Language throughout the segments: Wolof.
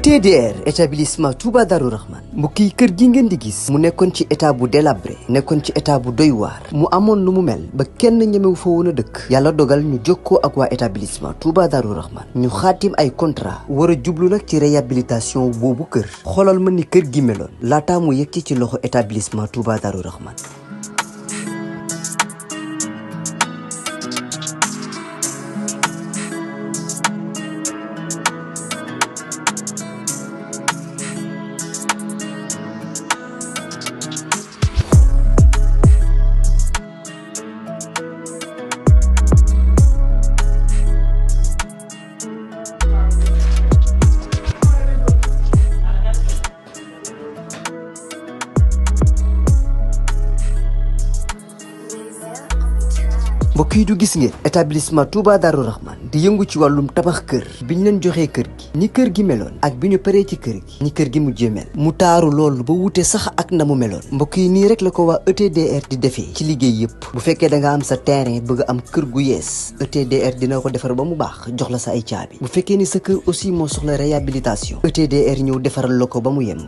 ETDR établissement Touba Darou Rahman mbokk yi kër gi ngeen di gis mu nekkoon ci état bu délabré nekkoon ci état bu doy waar mu amoon lu mu mel ba kenn ñemewu fa woon a dëkk yàlla dogal ñu jokkoo ak waa établissement Touba Darou Rahman ñu xaatim ay contrat war a jublu nag ci réhabilitation boobu kër xoolal ma ni kër gi meloon laataa mu yegg ci loxo établissement Touba Darou Rahman. mbokk yi du gis ngeen établissement Touba Darou Rahman di yëngu ci wàllum tabax kër bi ñu leen joxee kër gi ni kër gi meloon ak bi ñu paree ci kër gi ni kër gi mujjee mel mu taaru loolu ba wute sax ak na mu meloon mbokk yi nii rek la ko waa ETDR di defee ci liggéey yëpp bu fekkee da nga am sa terrain bëgg am kër gu yees ETDR dina ko defar ba mu baax jox la sa ay caabi bu fekkee ni sa kër aussi moo soxla réhabilitation ETDR ñëw defaral la ko ba mu yemb.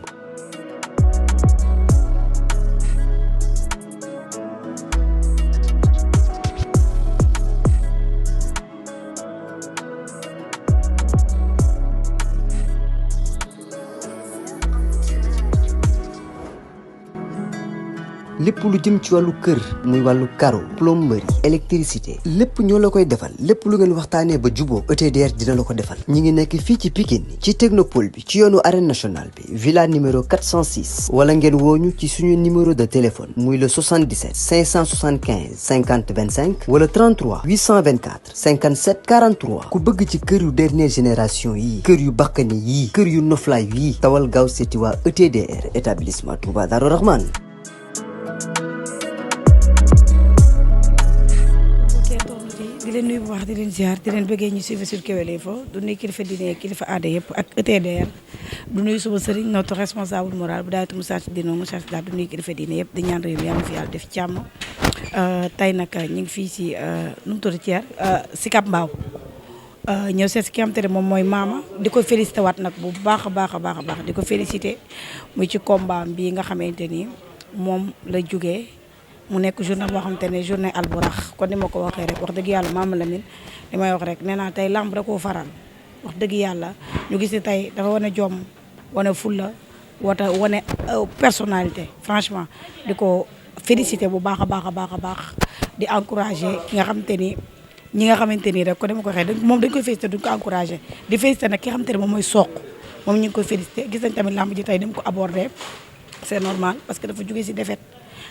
lépp lu jëm ci wàllu kër muy wàllu carreau plomberie électricité lépp ñoo la koy defal lépp lu ngeen waxtaanee ba juboo ETDR dina la ko defal ñi ngi nekk fii ci Pikine ci technopole bi ci yoonu arène nationale bi villa numéro 406 wala ngeen wooñu ci suñu numéro de téléphone muy le 77 575 50 25 wala 33 824 57 43 ku bëgg ci kër yu dernière génération yi kër yu bakkane yii kër yu noflaay yii tawal gaaw seeti waa ETDR établissement Touba Darou Rahman. di leen nuyu bu baax di leen ziar di leen bëggee ñu suivre sur Kewel Info du nuyu kilifa diine kilifa aada yëpp ak ETDR du nuyu suma sëriñ notre responsable moral bu daaytu Moussa Dino Moussa daal du nuyu kilifa diine yëpp di ñaan réew mi yàlla fi yàlla def jàmm tey nag ñu ngi fii si nu mu tudd Thier Sicap Mbao ñëw seet si ki xam te ne moom mooy Mama di ko félicité waat nag bu baax a baax a baax a baax di ko félicité muy ci combat bii nga xamante ni moom la jógee mu nekk journée boo xamante ne journée alburax kon ni ma ko waxee rek wax dëgg yàlla Mama Lamine li may wax rek nee naa tey lamb rek koo faral wax dëgg yàlla ñu gis ni tey dafa wane jom wane fulla wane personnalité franchement di ko félicité bu baax a baax a baax a baax di encouragé ki nga xamante ni ñi nga xamante ni rek kon ni ma ko waxee moom dañ koy félicité duñ ko encouragé di félicité nag ki nga xamante ne moom mooy Sokh moom ñu ngi koy félicité gis nañ tamit lamb ji tey ni mu ko abordé c'est normal parce que dafa jógee si défaite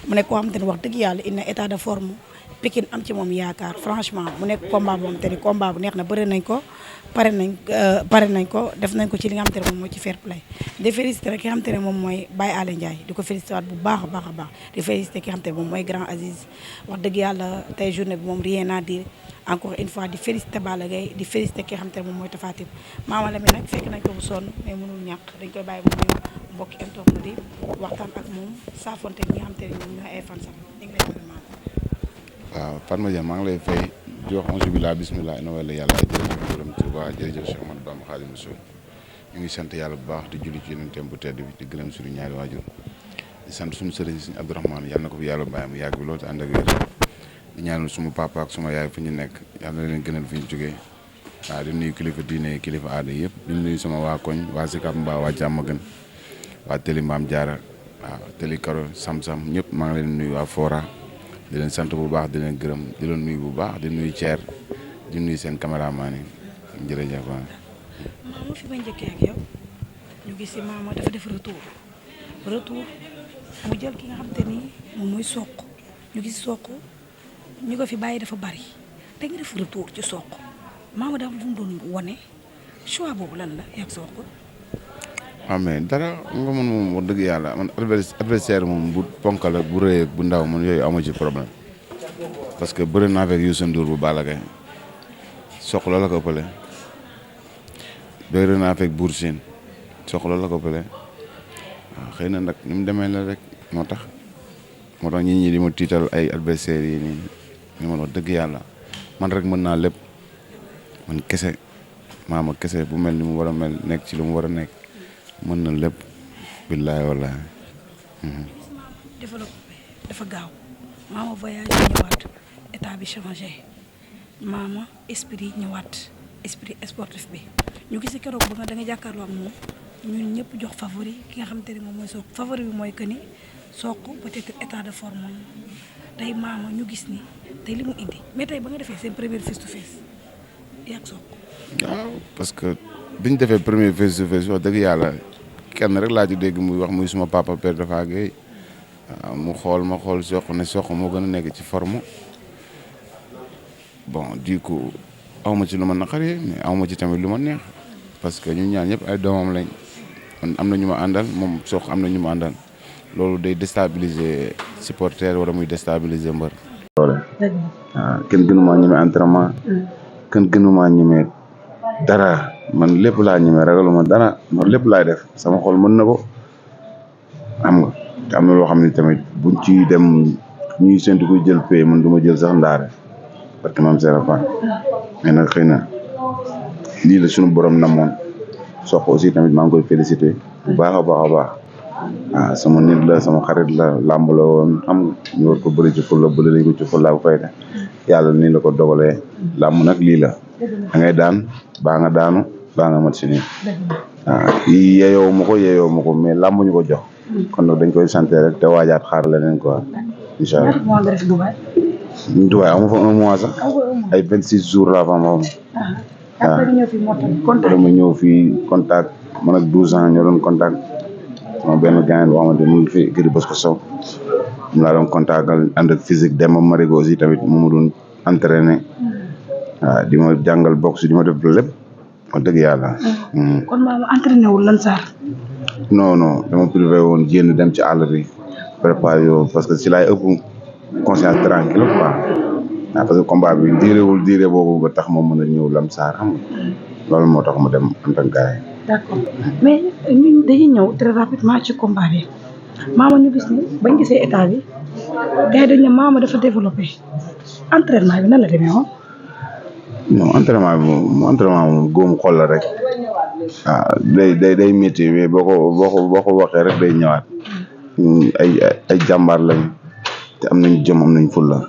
mu nekk koo xamante ni wax dëgg yàlla il na état de forme Pikine am ci moom yaakaar franchement mu nekk combat boo xamante ni combat bu neex na bëri nañ ko pare nañ ko def nañ ko ci li nga xamante ne moom mooy ci fair play di félicité rek ki nga xamante ne moom mooy Baye Alé Ndiaye di ko félicité waat bu baax a baax a baax di félicité ki nga xamante ne moom mooy Grand Aziz wax dëgg yàlla tey journée bi moom rien à dire encore une fois di félicité Balla Gaye di félicité ki nga xamante ne moom mooy Tapha Tine Mama Lamine nag fekk nañ ko bu sonn mais mënul ñàkk dañ koy bàyyi bu ñu mbokki internet di waxtaan ak moom saafonte ñi nga xamante ne ñoom ñooy ay fansam ñu ngi lay nuyu Mama. waaw Fatma Dieng maa ngi lay fay di wax onze billah bismillah ina wala yàlla jërëjëf borom Tuuba jërëjëf Cheikh Ahmadou Bamba Xaadimu Rasuul ñu ngi sant yàlla bu baax di julli ci yonentam bu tedd bi di gërëm suñu ñaari waajur di sant suñu sëriñ Sëriñ Abdourahmane yàlla na ko fi yàlla bàyyi mu yàgg bi loolu te ànd ak wér di ñaanal suma papa ak suma yaay fu ñu nekk yàlla na leen gënal fi ñu jógee waaw di nuyu kilifa diine kilifa aada yëpp di nuyu sama waa koñ waa Sicap Mbao waa Diamaguène waa Télé Mame Diarra waaw Télé Karo Sam-Sam ñëpp maa ngi leen nuyu waa Fora di leen sant bu baax di leen gërëm di leen nuyu bu baax di nuyu Thier di nuyu seen caméraman yi jërëjëf waay. Mama fi may njëkkee ak yow ñu gis si Mama dafa def retour mu jël ki nga xamante ni moom mooy Sokh ñu gis Sokh ñu ko fi bàyyi dafa bari te nga def retour ci Sokh Mama dafa lu mu doon wane choix boobu lan la yàgg Sokh. waaw mais dara nga mën moom wax dëgg yàlla man adversaire moom bu ponkal ak bu rëy ak bu ndaw man yooyu amu ci problème parce que bëri naa avec Youssou Ndour bu Balla Gaye Sokh loolu la ko ëppale bëri naa avec Bour Sine Sokh loolu la ko ëppale waaw xëy na nag ni mu demee la rek moo tax nit ñi di ma tiital ay adversaires yi nii ni man wax dëgg yàlla man rek mën naa lépp man kese Mama kese bu mel ni mu war a mel nekk ci lu mu war a nekk mën na lépp billaay wallaay. développé dafa gaaw maama voyage ñëwaat état bi changé maama esprit ñëwaat esprit sportif bi ñu gis keroog ba nga da nga jàkkaarloo ak moom ñun ñëpp jox favori ki nga xamante ne moom mooy Sokh favori bi mooy que ni Sokh peut-être état de forme tey maama ñu gis ni tey li mu indi mais tey ba nga defee seen première face to face yaa ak Sokh. waaw parce que biñ defee premier face to face wax dëgg yàlla kenn rek laa ci dégg muy wax muy suma papa Père Dafa Gueye waaw mu xool ma xool Sokh ne Sokh moo gën a nekk ci forme bon du coup awma ci lu ma naqari mais awma ci tamit lu ma neex parce que ñun ñaan ñëpp ay doomam lañ man am na ñu ma àndal moom Sokh am na ñu ma àndal loolu day déstabiliser supporter wala muy déstabiliser mbër. waaw kenn gënumaa ñeme entraînement kenn gënumaa ñeme dara man lépp laa ñeme ragaluma dara man lépp laay def sama xol mën na ko xam nga te am na loo xam ne tamit buñ ci dem ñuy séntu koy jël pay man du ma jël sax ndaare parce que maam Serapha mais nag xëy na lii la suñu borom namoon Sokh aussi tamit maa ngi koy félicité bu baax a baax a baax ah sama nit la sama xarit la làmb la woon xam nga ñu war ko bëri ci fulla bëri lañ ko ci fulla bu fayda yàlla nii la ko dogalee làmb nag lii la da ngay daan baa nga daanu baa nga mat si nii waaw yeeyoo ma ko mais làmb ñu ko jox kon nag dañ koy santé rek te waajaat xaar leneen quoi incha allah Dubaay amu fa 1 mois sax ay 26 jours laa fa am waaw ma ñëw fii contact man ak 12 ans ñoo doon contact sama benn gaañ boo xamante mu ngi fi kii Bosco Sow mu laa doon contactal ànd ak physique Demba Marigo aussi tamit mu ma doon entraîné waaw di ma jàngal boxe di ma def lépp wax dëgg yàlla. kon maa ma entraîné wul Lansar. non dama privé woon jéem dem ci àll bi préparé yow parce que si laay ëpp conscience tranquille quoi waaw parce que combat bi diire boobu ba tax ma mën a ñëw Lansar xam nga loolu moo tax ma dem en tant que gars yi. d'accord mais ñun dañuy ñëw très rapidement ci combat bi maama ñu gis ni bañ gisee état bi gars yi dañ ne maama dafa développé entraînement bi nan la demee woon. non entraînement moom góomu xol la rek waaw day métti mais boo ko waxee rek day ñëwaat ay jàmbaar lañ te am nañ jëm am nañ fulla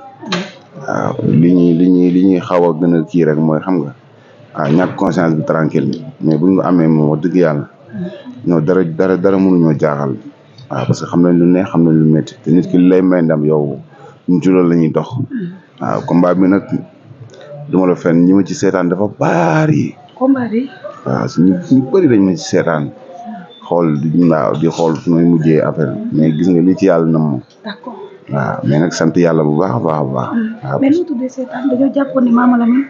waaw li ñuy xaw a gën a kii rek mooy xam nga waaw ñàkk conscience bi tranquille mais buñ ko amee moom wax dëgg yàlla non dara mënuñoo jaaxal waaw parce que xam nañ lu neex xam nañ lu métti te nit ki lay may ndam yow ñu ci loolu la ñuy dox waaw combat bi nag duma la fenn ñi ma ci seetaan dafa bari. combat bi. waaw ñu bëri dañ ma ci seetaan di xool fu may mujjee affaire mais gis nga li ci yàlla na moom. d'accord. waaw mais nag sant yàlla bu baax a baax a baax. waaw mais nu tuddee seetaan dañoo jàppoon ne Mama Lamine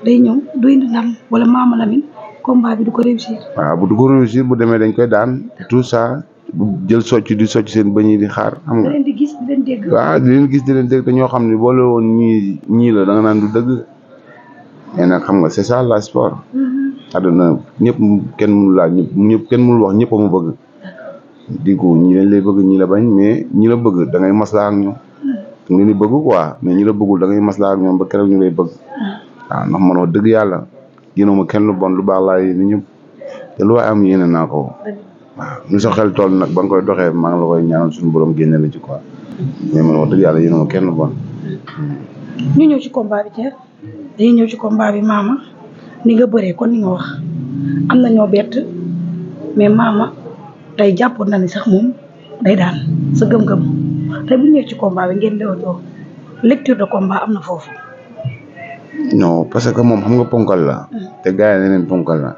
day ñëw du indi ndam wala Mama Lamine combat bi du ko réussir. waaw bu du ko réussir bu demee dañ koy daan tout ça bu jël socc seen bëñ yi di xaar xam nga. di leen di gis di leen dégg. waaw di leen gis di leen dégg te ñoo xam ne boole woon ñii la da nga naan du dëgg. mais nag xam nga c'est ça la sport. àdduna ñëpp kenn mënul laaj ñëpp kenn mënul wax ñëpp a mu bëgg. di ko ñii lañ lay bëgg ñii la bañ mais ñi la bëgg da ngay maslaa ak ñoom. nga ni bëgg quoi mais ñi la bëggul da ngay maslaa ak ñoom ba keroog ñu lay bëgg. waaw ndax man wax dëgg yàlla yéenoo ma kenn lu bon lu baax laa yéene ñëpp te lu waay am yéene naa ko. waaw ñu sa xel tool nag ba nga koy doxee maa ngi la koy ñaanal suñu borom génne la ci quoi mais man wax dëgg yàlla yéenoo ma kenn lu bon. ñu ñëw ci combat bi Thierre dañuy ñëw ci combat bi Mama ni nga bëree kon ni nga wax am na ñoo bett mais Mama tey jàppoon na ni sax moom day daan sa gëm-gëm tey bu ñëwee ci combat bi ngeen leewatoo lecture de combat am na foofu. non parce que moom xam nga ponkal la. te gars yi neneen ponkal la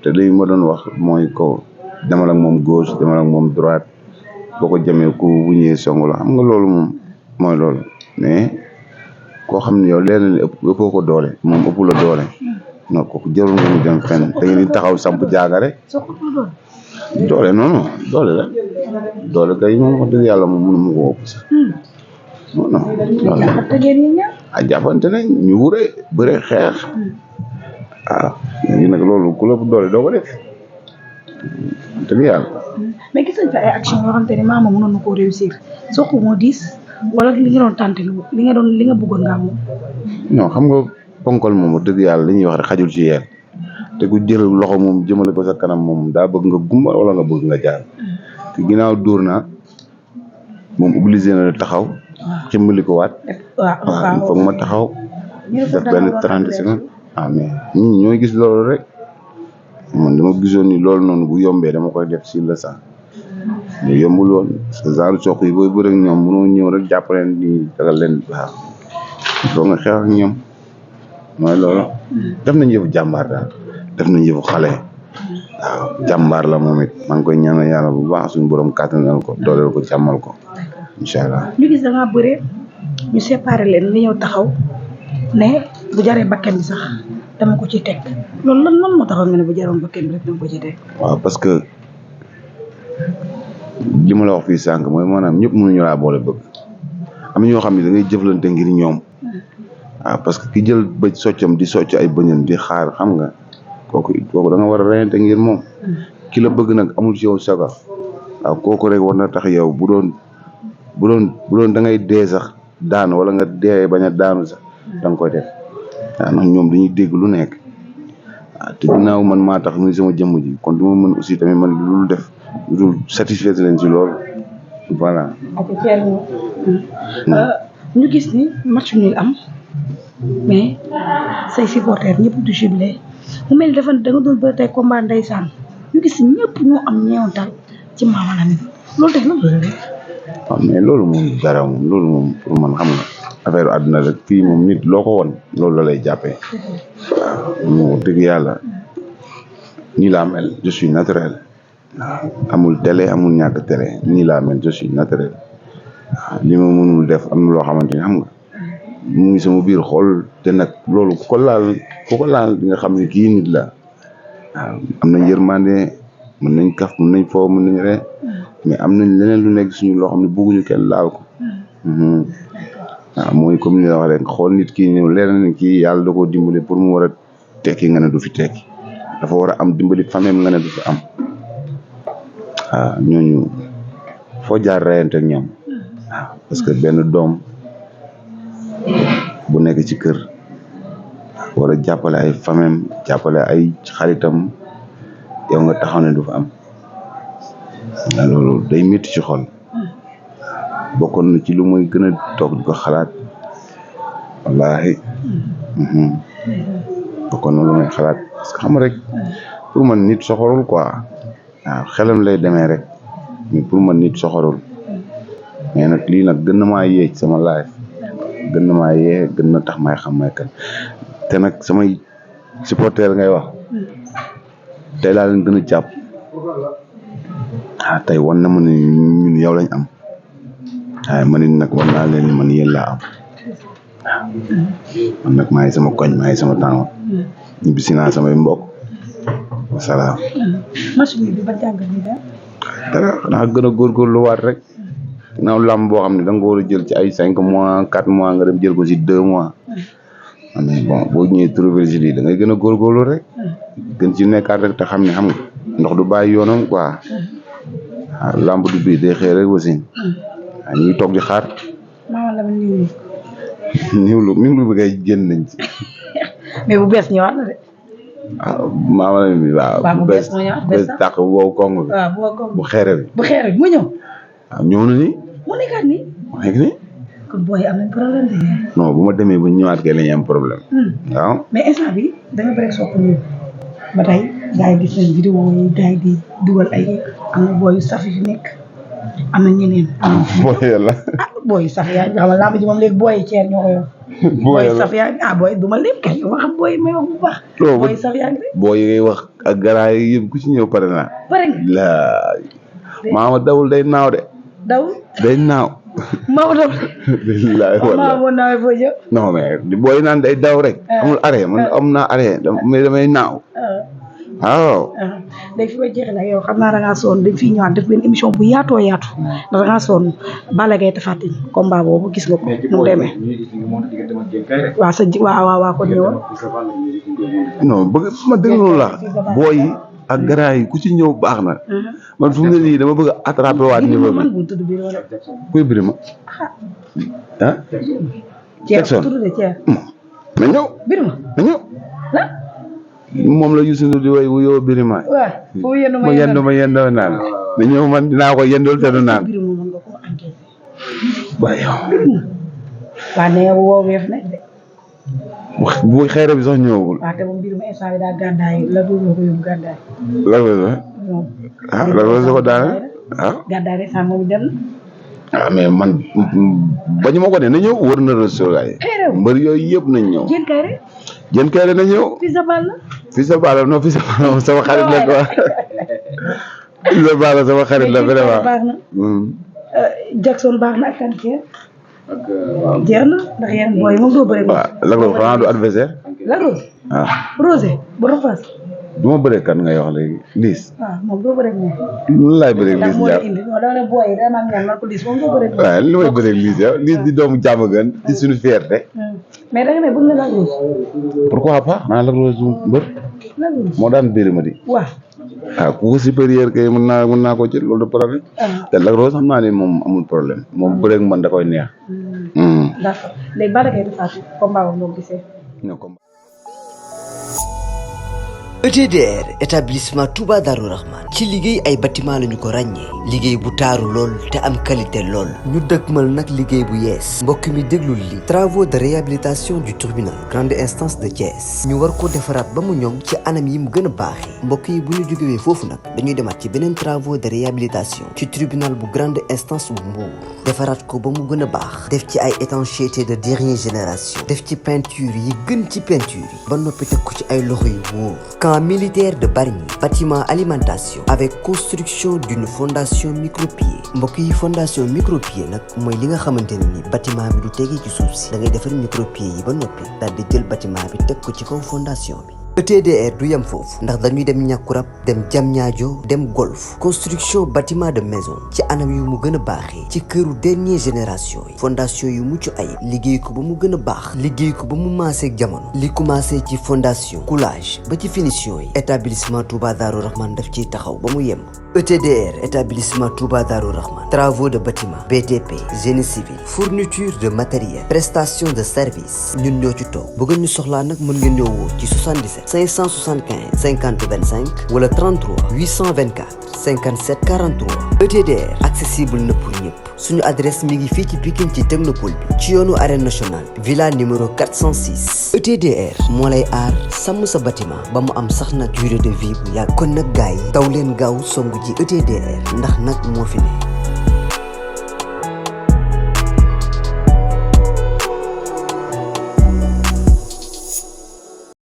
te li ma doon wax mooy ko demal ak moom gauche demal ak moom droite boo ko jamee ku bu ñëwee song la xam nga loolu moom mooy loolu mais. koo xam ne yow leen ëppoo ko doole moom ëpp la doole non kooku jarul nga ñu dem fenn da ngeen di taxaw samp jaaga rek doole non doole la doole kay moom wax dëgg yàlla moom mënu mu ko ëpp sax non a jàppante ne ñu wure bëre xeex waaw léegi nag loolu ku la doole doo ko def dëgg yàlla mais gis nañ fa ay action yoo xamante ne Mama mënoon na koo réussir Sokh moo diis wala li nga doon tànte li nga bëggoon nga am. non xam nga ponkal moom wax dëgg yàlla li ñuy wax rek xajul ci yéen te ku jël loxo moom jëmale ko sa kanam moom daa bëgg nga gumba wala nga bëgg nga jaar te ginnaaw dóor naa moom obligé na la taxaw ximmali ko waat waaw il faut ma taxaw def benn 30 secondes mais ñooy gis loolu rek man dama gisoon ni loolu noonu bu yombee dama koy def sur le sang mais yombul woon parce que genre soq yi booy bëre ak ñoom mënoo ñëw rek jàppaleen ni dagal leen waaw il faut nga xeex ak ñoom mooy loolu def nañ yëfu jàmbaar daal def nañ yëfu xale waaw jàmbaar la moom it maa ngi koy ñaanal yàlla bu baax suñu borom kàttanal ko dooleel ko jàmmal ko incha allah. ñu gis da ngaa bëre ñu séparé leen nga ñëw taxaw ne bu jaree bakkan bi sax dama ko ci teg loolu lan moo taxaw nga ne bu jaroon bakkan bi rek dama ko ci teg. waaw parce que li ma la wax fii sànq mooy maanaam ñëpp mënuñu laa boole bëgg am na ñoo xam ne da ngay jëflante ngir ñoom waaw parce que ki jël bëj soccam di socc ay bëñam di xaar xam nga kooku da nga war a reyante ngir moom ki la bëgg nag amul ci yow saga waaw kooku rek war na tax yow bu doon da ngay dee sax daanu wala nga dee bañ a daanu sax da nga koy def waaw ndax ñoom dañuy dégg lu nekk waaw te ginnaaw man maa tax muy sama jëmm ji kon du ma mën aussi tamit man lu def lu satisfaire leen ci loolu voilà. ñu gis ni match nul am mais say supporters ñëpp du jubilé mu mel ni dafa da nga doon bëri tey combat ndeysaan ñu gis ñëpp ñoo am ñeewantal ci Mama Lamine loolu tey lan la rek. waaw mais loolu moom dara moom loolu moom pour man xam nga affaire àdduna rek fii moom nit loo ko won loolu la lay jàppee waaw moo dëgg yàlla nii laa mel je suis naturel waaw amul télé amul ñàkk télé nii laa mel je suis naturel waaw li ma mënul def am na loo xamante ni xam nga mu ngi sama biir xool te nag loolu ku ko laal di nga xam ne kii nit la waaw am nañ yërmande mën nañ kaf mën nañ foo mën nañ ree mais am nañ leneen lu nekk suñu loo xam ne bëgguñu kenn laal ko waaw mooy comme ni la wax rek xool nit kii ñëw leer na kii yàlla da koo dimbali pour mu war a tekki nga ne du fi tekki dafa war a am dimbali famille nga ne du fi am waaw ñooñu foo jaar reyante ak ñoom waaw parce que benn doom bu nekk ci kër war a jàppale ay famem jàppale ay xaritam yow nga taxaw ne du fa am loolu day métti ci xol bokkoon na ci lu muy gën a toog di ko xalaat wallaahi bokkoon na lu muy xalaat parce que xam rek pour man nit soxorul quoi waaw xelam lay demee rek mais pour man nit soxorul mais nag lii nag gën na maa yee ci sama life gën na maa yee gën na tax may xam may kan te nag samay supporter ngay wax tey laa leen gën a jàpp tey wan na ma ne ñun yow lañ am waaye man it nag war naa leen ni man yéen laa am waaw man nag maa ngi sama koñ maa ngi sama tàngoor ñibbisi naa samay mbokk wasalaam. match bi ba jàngat ni dara xanaa gën a góorgóorluwaat rek ginnaaw làmb boo xam ne da nga ko war a jël ci ay 5 mois 4 mois nga dem jël ko ci 2 mois mais bon boo ñëwee trouver ci lii da ngay gën a góorgóorlu rek gën ci nekkaat rek te xam ne xam nga ndox du bàyyi yoonam quoi waaw làmb du bii day xëy rek wasin waaw ñu ngi toog di xaar. Mama Lamine niwlu bi kay génn nañ ci. mais bu bees ñëwaat na de. waaw Mama Lamine bi waaw. bu bees moo ñëwaat bees tàq bu wow kong bi. waaw bu wow kong bu xeere bi. bu xeere bi mu ñëw. waaw ñëw na ni. mu nekkaat ni. mu nekk ni. kon booy am nañ problème de. non bu ma demee ba ñëwaat kay la ñu am problème. waaw. mais instant bi da nga bëri sopp ñu ba tey gars yi gis nañ vidéo yi gars yi di dugal ay am na booy yu saf yi fi nekk am na ñeneen. booy yàlla. booy saf yaa ngi xam làmb ji moom léegi booy yi ceer ñoo ko yor. booy saf yaa ngi booy du ma lim kay ma xam booy may wax bu baax. booy saf yaa ngi booy yi ngay wax ak garaay yi yëpp ku ci ñëw pare naa. pare nga. Maama dawul day naaw de. dawul day naaw. Maama dawul. billaay wallaay Maama boo naawee foo jëm. non mais booy naan day daw rek. amul arrêt man am naa arrêt mais damay naaw. waaw. léegi fi may jeexee nag yow xam naa da ngaa sonn dañ fiy ñëwaat def benn émission bu yaatoo yaatu ndax da ngaa sonn Balla Gaye Tapha Tine combat boobu gis nga ko nu mu demee. waaw sa waaw kon ñëwoon. non bëgg ma déglu la booy yi ak garaay yi ku ci ñëw baax na. man fu mu ne nii dama bëgg a attrapé waat niveau bi. kuy Birima. ah. Jackson na ñëw. Birima na ñëw. la. moom la Youssou Ndour di woy wu yow Birima. waaw foo yendu ma yendoo naan na ñëw man dinaa ko yendul te du naan. Birima mën nga koo enquête. waaye yow. waa ne yow woo weef nag de. bu xeere bi sax ñëwagul. waaw te moom Birima instant bi daa gàddaay la doon ko yóbbu gàddaay. lan la sax. ah lan la ko daane ah. gàddaay de sax moom dem na. ah mais man bañu ma ko ne na ñëw wër na Rasulaay. mbër yooyu yëpp nañ ñëw. Diène Kaïré na ñëw. Fils de Balla. Fils de Balla non Fils de Balla sama xarit la quoi. Fils de Balla sama xarit la vraiment. baax na. Jackson baax na ak kan jeex na ndax yéen booy moom doo bëri. waaw Lac Rose xanaa du adversaire. Lac Rose. waaw Rosé bu Rofas. du ma bëree kan ngay wax léegi Liss. waaw moom doo bëri moom. lu laay bëree Liss Ndiago. dama ne booy yi dama am ñaan man ko Liss moom doo bëri. waaw lu may bëree Liss yow Liss di doomu jàmm gën di suñu fierté. mais da nga ne bëgg na Lac Rose. pourquoi pas xanaa Lac Rose mbër. Lac Rose moo daan Birima di. waaw. waaw ku ko supérieur kay mën naa ko jël loolu de problème. te Lac Rose xam naa ne moom amul problème moom bëreeg man da koy neex. d'accord léegi Balla Gaye Tapha Tine combat boobu noo gisee. ETDR établissement Touba Darou Rahman ci liggéey ay bâtiment lañu ko ràññee liggéey bu taaru lool te am qualité lool ñu dëgmal nag liggéey bu yees mbokk mi déglul li travaux de réhabilitation du tribunal grande instance de Thiès ñu war ko defaraat ba mu ñoŋ ci anam yi mu gën a baaxee mbokk yi bu ñu jógewee foofu nag dañuy demaat ci beneen travaux de réhabilitation ci tribunal bu grande instance bu Mbour defaraat ko ba mu gën a baax def ci ay étanchéité de dernière génération def ci peinture yi gën ci peinture yi ba noppi teg ko ci ay loxo yu wóor camp militaire de Bargny bâtiment alimentation avec construction d'une fondation micropieux mbokk yi fondation micropieux nag mooy li nga xamante ne ni bâtiment bi du tegee ci suuf si da ngay defar micropieux yi ba noppi daal di jël bâtiment bi teg ko ci kaw fondation bi ETDR du yem foofu ndax dañuy dem ñàkkurab dem Diamniadio dem golf construction bâtiment de maison ci anam yu mu gën a baaxee ci këru dernière génération yi fondation yu mucc ayib liggéey ko ba mu gën a baax liggéey ko ba mu maaseeg jamono li commencé ci fondation coulage ba ci finition yi établissement Touba Darou Rahman daf ciy taxaw ba mu yemb ETDR établissement Touba Darou Rahman travaux de bâtiment BTP génie civil fourniture de matériel prestation de service ñun ñoo ci toog bu ngeen ñu soxlaa nag mën ngeen ñoo woo ci 77 575 50 25 wala 33 824 57 43 ETDR accessible na pour ñëpp suñu adresse mi ngi fii ci Pikine ci technopole bi ci yoonu arène nationale villa numéro 406 ETDR moo lay aar sàmm sa bâtiment ba mu am sax na durée de vie bu yàgg kon nag gars yi daw leen gaaw songu ji ETDR ndax nag moo fi ne